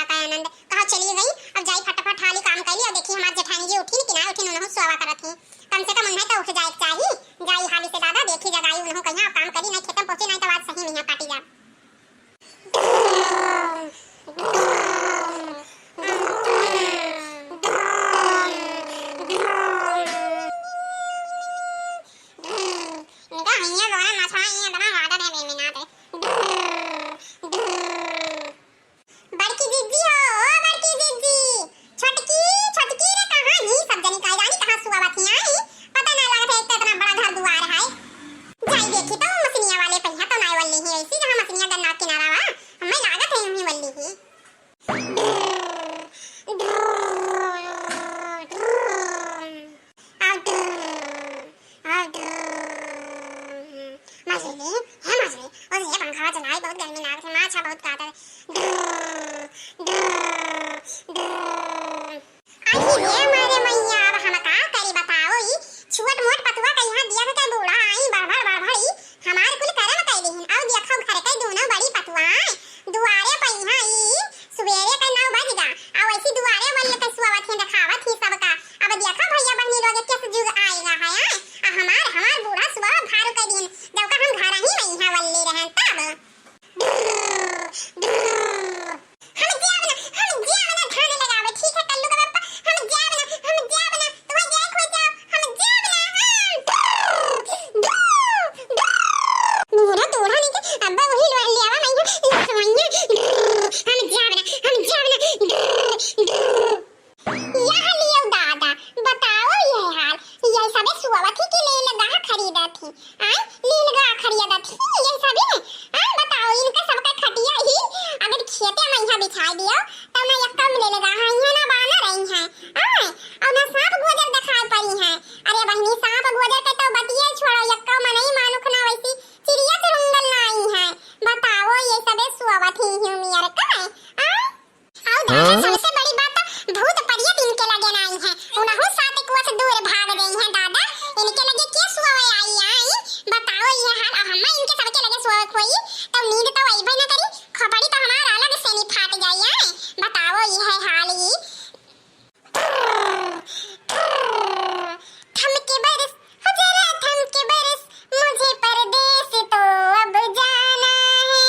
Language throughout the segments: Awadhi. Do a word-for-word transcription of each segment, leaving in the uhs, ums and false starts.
का आनंद। कहो चली गई, अब जाई फटाफट हाली काम करी। और देखी हमार जेठानी जी उठी कि ना उठी, उनहु सोवा करत ही। कम से कम उन्हें तो उठ जाए के चाही। जाई हाली से दादा, देखी जगाई उनहु कहिया, अब काम करी, नहीं खेतम पहुंची, नहीं तो आज सही में यहाँ काटी जा। इनका हियाँ जो है मछुआ, ये इतना वाटर है बेमिनाट है। बड़की जिज्जी हो, ओ बड़की जिज्जी, छोटकी, छोटकी रे, कहाँ ही सब जनी काई जानी कहाँ सुआवत ही आई, पता ना लगत है, एक तो इतना बड़ा घर दुआर है। जाई देखी तो मसनिया वाले पहिया तो ना वल्ली ही, ऐसी जहाँ मसनिया गन्ना किनारा वा, हमें लागत है यहीं वल्ली ही। आउट, आउट। मजली, हे मजली, ओ ये पंखा चलाई, बहुत गर्मी लागत है, माछा बहुत काटत है। आई रे मारे मैया, अब हम का करी बताओ, ई छोट मोट पतुआ का यहाँ दिया के बूढ़ा आई, बड़बड़, बड़बड़, ई हमार कुल करम कई दिहिन। और देखो घर के दोनों बड़ी पतुआ आई, दुआरे पे यहाँ ई सुबेरे के नौ बज गा, आ वैसी दुआरे बल्ले पे सुआवत ही, देखावत ही सबका। अब देखा भैया बहनी लोग, कैसे जुग आएगा है, आय? आ हमार, हमार बूढ़ा सुबह भारू कर दिन, जब का हम घर ही नहीं है वल्ली रहन तब। हम जाब ना, हम जाब ना धान लगावे, ठीक है कल्लू का पापा, हम जाब ना, हम जाब ना, तुम्हें जाए खो जाओ, हम जाब ना, हाँ। मेरा बूढ़ा नहीं के, अब्बा वही ले आवा मैं, हम जाब ना, हम जाब ना। यह लियो दादा, बताओ ये हाल, ये सबे सुअवत ही कि लीलगाह खरीदत ही, आय, लीलगाह खरीदत ही, ये सबे, आय, बताओ, इनका सबका खटिया ही अगर खेते में यहाँ बिछाई दियो, तो ना यक्का लीलगाह यहाँ ना बाना रही हैं, आय, और ना सांप गोजर दिखाई पड़ी हैं। अरे बहनी, सांप गोजर के तो बतिये छोड़ो, यक्का मनई मानुख ना वैसी चिड़िया चुरुंगल ना आई हैं। बताओ, ये सबे सुअवत ही ह्यूमियर का, आय? आउ दादा, हाँ? सबसे बड़ी बात, भूत परियत इनके लगे नाई है। उनहु सात कोस दूर भाग गई हैं दादा। इनके लगे के सुआवे आई, आई? बताओ ये हाल। अब हम्मा इनके सबके लगे सुआवे कोई, तब नींद तो अइबे न करी। खोपड़ी तो हमार अलग से नहीं फाट जाई, आई? बताओ ये हाल ई। थम के बरस, हो जरा थम के बरस, मुझे परदेस तो अब जाना है।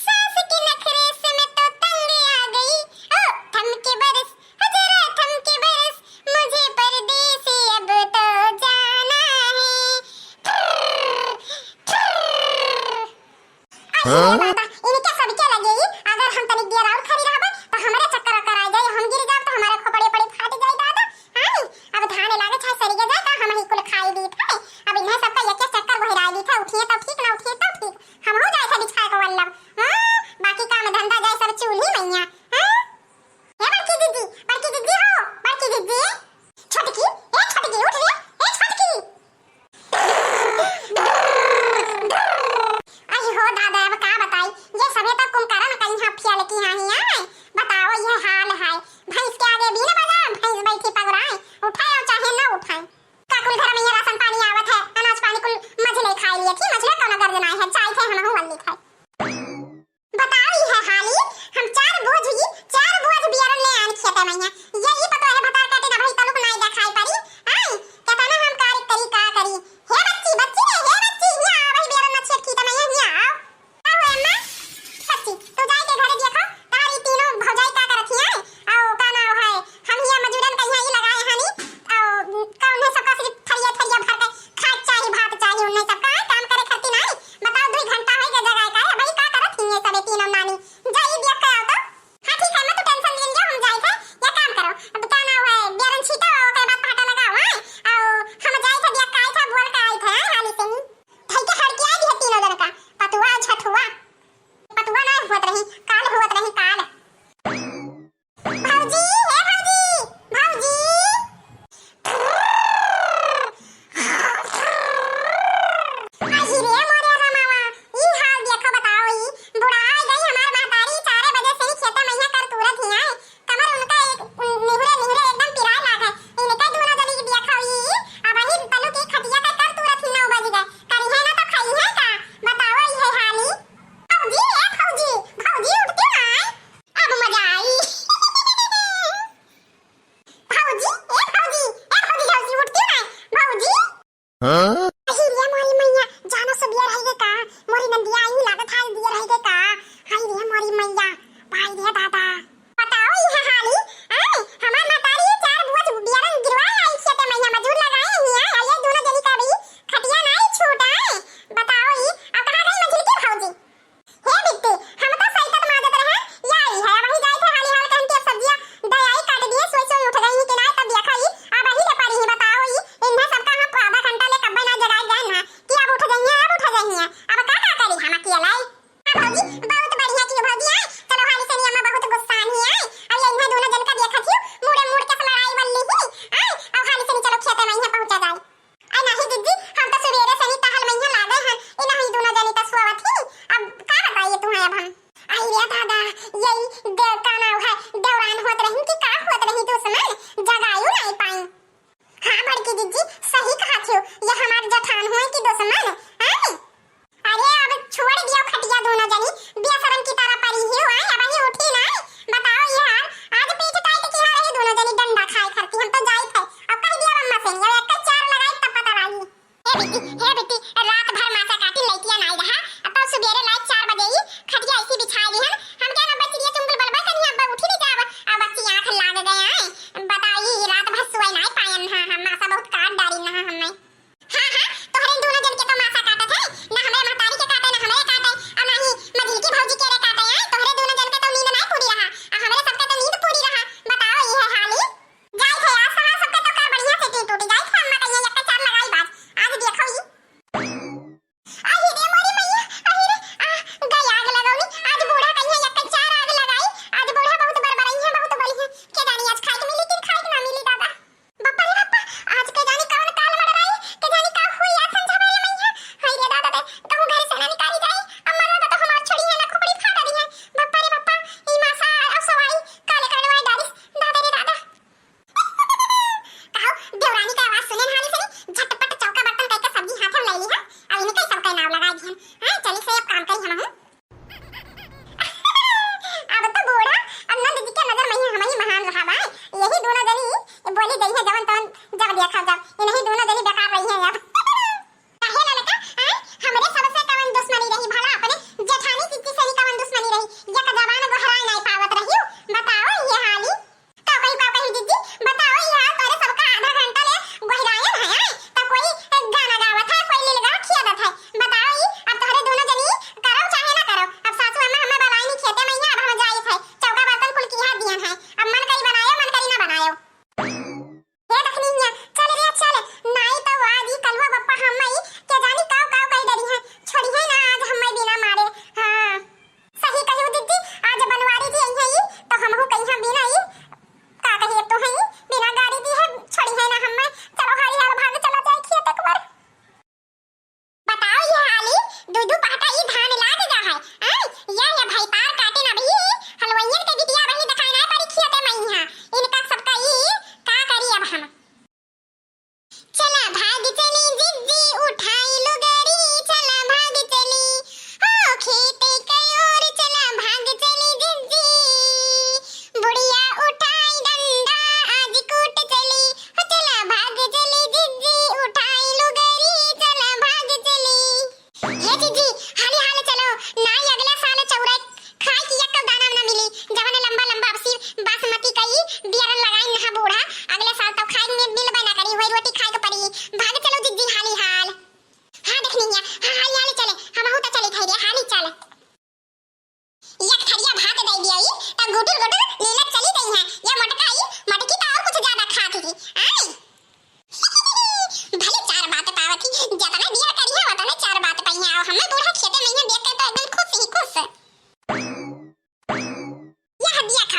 सास के नखरे से मैं तो तंग आ गई। ओ, थम के बरस, हो जरा थम के बरस, मुझे परदेस अब तो जाना है। अरे हाँ? बाबा, इनके सबके लगे ही, अगर हम तनिक देर और खड़ी रहबे, तो हमरे चक्कर ओक्कर आ जाए, हम गिर जाब, तो हमारे खोपड़े पड़ी फाट जाए दादा। हाँ नी, अब धान लागे चाहे सरिगे जाए, तो हम ही कुल खाई दी थे। अब इन्हें सबका एक एक चक्कर बहिराई दी थे, उठिए तब ठीक, ना उठिए तब ठीक, हम हो जाए थे बिछाए को वल्लभ। हाँ, बाकी काम धंधा जाए सब चूल्ही मैया। हाँ? ए बड़की दीदी, बड़की दीदी हो, बड़की दीदी। छोटकी, ए छोटकी, उठ रे, ए छोटकी। अरे हो दादा, अब का बताई?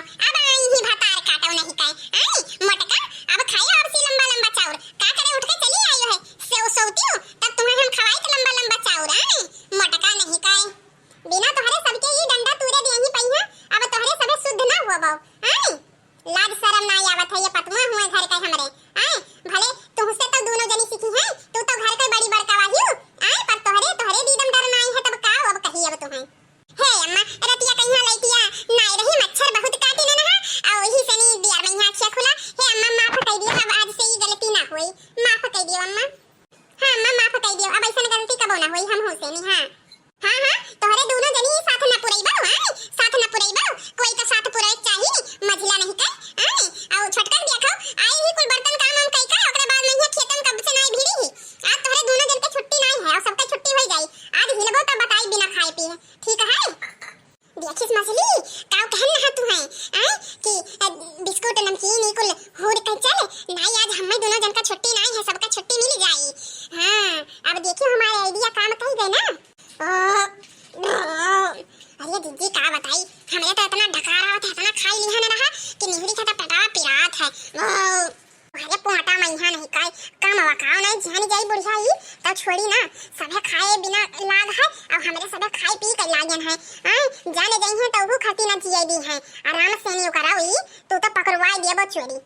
अब आई ही भतार काटो नहीं काए, आए, मोटका, अब खायो अब सी लंबा लंबा चाउर, का करे उठ के चली आयो है, सेव सौतियो, तब तुम्हें हम खवाई तो लंबा लंबा चाउर, आए, मोटका नहीं काए। बिना तोहरे सबके ई डंडा तूरे दे यहीं पइहा, अब तोहरे सबे शुद्ध ना होबो, आए। लाज शरम ना आवत है, ये पतुआ हुए घर के हमरे, आए। भले तुहसे तो दोनों जनी सीखी हैं, तू तो घर के बड़ी बड़का वाहियो, आए, पर तोहरे, तोहरे दीदम डर ना आई है, तब का अब कही अब तुम्हें। हे अम्मा, रतिया कहिया लइटिया नाई रही, मच्छर बहुत काटी न नहा, आ ओही से नी दियर में यहाँ आँखिया खुला। हे अम्मा, माफ कइ दियो, अब आज से ई गलती ना होई, माफ कइ दियो अम्मा। हाँ अम्मा, माफ कइ दियो, अब ऐसन गलती कबो ना होई, हम हो से नी। हाँ, हाँ, हाँ, तोहरे दोनों जनी साथ न पुरैबो, हाँ, साथ न पुरैबो, कोई का साथ पुरै चाही, मझिला नहीं कर, हाँ, और छोटकन देखो, आई ही कुल बर्तन काम हम कई का, ओकरे बाद में यहाँ खेतन कब से नाई भिड़ी ही। आज तोहरे दोनों जन के छुट्टी नाई है, और सबके छुट्टी होई जाई, आज हिलबो तब बताई बिना खाए पिए। ठीक है? देखिस मछली, काव कहन नहा तू है, आय? कि, अ, बिस्कुट, नमकीन, ई कुल हूर के चल। नाई, आज हम्मे दोनों जन का छुट्टी नाई है, सबका छुट्टी मिल जाई। हाँ, अब देखियो हमारे idea काम कही गए ना। ओ, ओ, अरे दीदी, का बताई, हमरे तो इतना डकार आवत है, इतना खाई लिहन रहा कि निहुरी के तो पेटवा पिरात है। ओ, अरे पोटा मइहा नहीं काई, काम वकाओ नहीं, जान जाई बुढ़िया ई, तब छोड़ी ना, सभे खाए बिना लाग है, और हमरे सभे खाए पी के लागन है। आय, जाने जाई है तो ऊ खाती ना जिए दी है, आराम से नहीं कराओ ई, तू तो पकड़वाए देबो चोरी।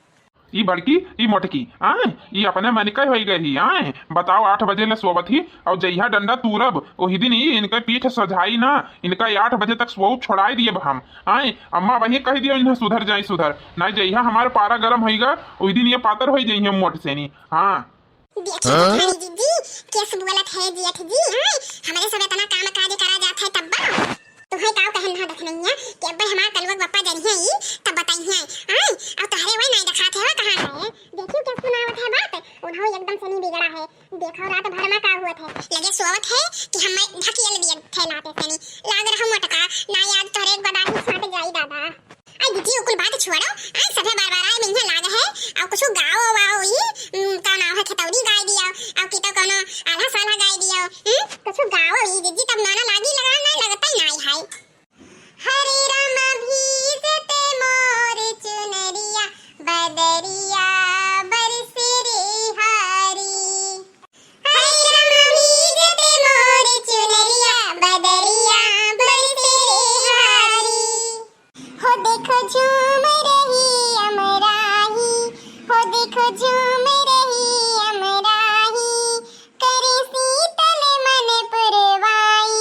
ई बड़की, ई मोटकी, आय, ई अपने मन के होई गई, आय, बताओ आठ बजे ले सोवत ही, और जइहा डंडा तूरब, ओही दिन ई इनके पीठ सझाई ना, इनका आठ बजे तक सोऊ छोड़ाई दिए हम। आय, अम्मा वही कह दियो इन्हें सुधर जाई सुधर, ना जइहा हमार पारा गरम होइगा, ओही दिन ये पातर होई जइहे मोट सेनी। हाँ। देखिए हाँ? जेठानी दीदी, केस बोलत है जेठ जी, हाँ? हमरे सब इतना काम काज करा जात है तब्बा। तुम्हें काव कहन ना दखनैया कि अब्बे हमार कलुआ के बप्पा जरिहे ई, तब बताइहे, हाँ? और तोहरे वही नहीं दिखात है, वह कहाँ है? देखियो केस सुनावत है बात, उन्हों एकदम से नहीं बिगड़ा है। देखो रात भर में का हुआ थे, लगे सोवत है कि हमें ढकेल दिए थे लाते से नहीं। लाग रहा मोटका, ना याद तोरे एक बदाही छाट जाई दादा। आई दीदी, ओकुल बात छोड़ो, आई सभे बार बार आए में यहाँ लाग है, और कुछ गाओ वाओ ई, उम, का नाम है, खतौरी गाय दिया, और की तो कोनो आल्हा साल्हा गाय दिया, हम्म, कुछ गाओ ई दीदी, तब नाना लागी लगा, नहीं लगता ही नहीं है। हरे रामा भीजते मोर चुनरिया, बदरिया बरसे रे हारी। हरे रामा भीजते मोर चुनरिया, बदरिया बरसे रे हारी। हो देखो झूम रही अमराही, हो देखो झूम रही अमराही, करे शीतल मन पुरवाई,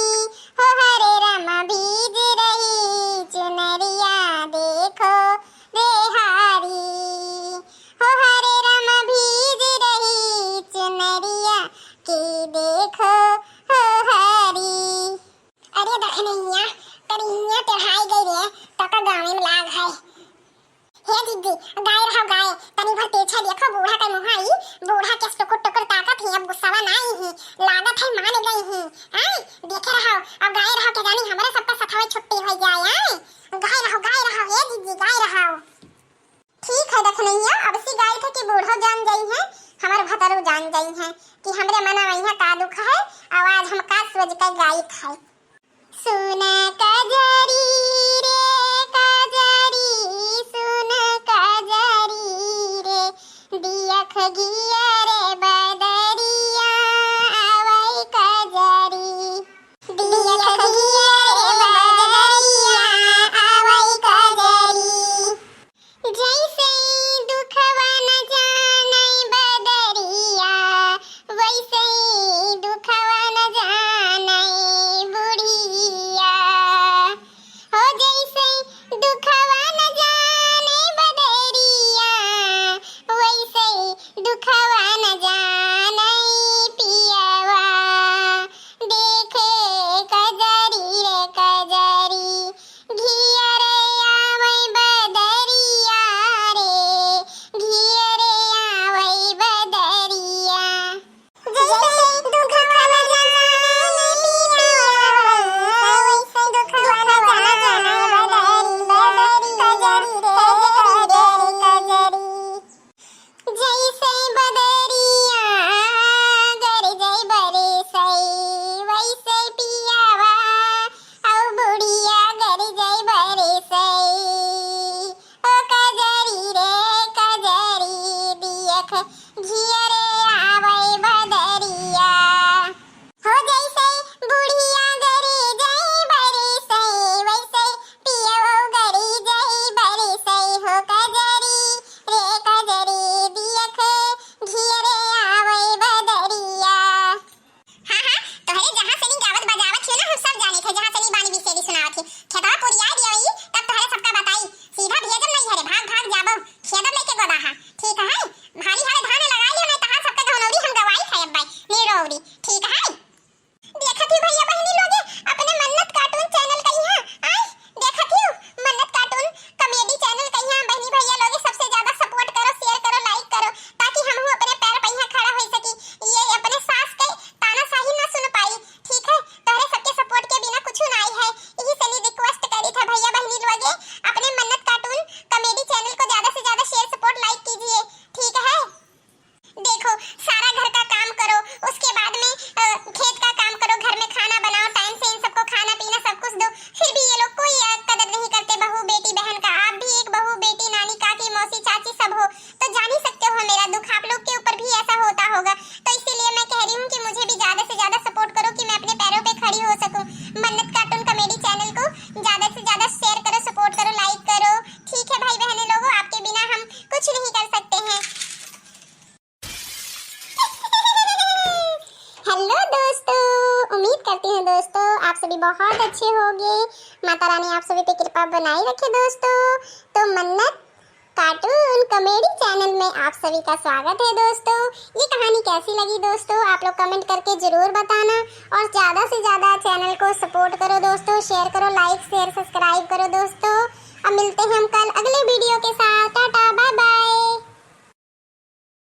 हो हरे रामा भीज रही चुनरिया देखो रे हारी, हो हरे रामा भीज रही चुनरिया की देखो हो हारी। अरे दखनैया, करिया तेढ़ाई गई रे, तका गाँव में लाग है। हे दीदी, गाय रहो गाय, तनी भर पीछे देखो बूढ़ा के मुँह आई, बूढ़ा के टुकुर टुकुर ताकत ही, अब गुस्सावा ना आई ही, लागत है मान गई ही। आय, देखे रहो, अब गाय रहो के जानी हमरे सबका सथवे छुट्टी हो जाए, आय। गाय रहो, गाय रहो, हे दीदी, गाय रहो। ठीक है दखनैया, अब सी गाय थे कि बूढ़ो जान जाई है, हमर भतरू जान जाई है कि हमरे मना में यहाँ का दुख है, और आज हम का सोच के गाई थे। सुन कजरी रे कजरी, सुन कजरी रे, दियख गिया रे बदरिया आवै कजरी। दियख गिया रे बदरिया आवै कजरी। जैसे दुखवा न जानै बदरिया, वैसे दुखवा न जानै बुढ़िया। हो कुछ नहीं कर सकते हैं। हेलो दोस्तों, उम्मीद करती हूँ दोस्तों आप सभी बहुत अच्छे होंगे। माता रानी आप सभी पे कृपा बनाए रखे दोस्तों। तो मन्नत कार्टून कॉमेडी चैनल में आप सभी का स्वागत है दोस्तों। ये कहानी कैसी लगी दोस्तों, आप लोग कमेंट करके जरूर बताना और ज्यादा से ज्यादा चैनल को सपोर्ट करो दोस्तों, शेयर करो, लाइक शेयर सब्सक्राइब करो दोस्तों। अब मिलते हैं हम कल अगले वीडियो के साथ।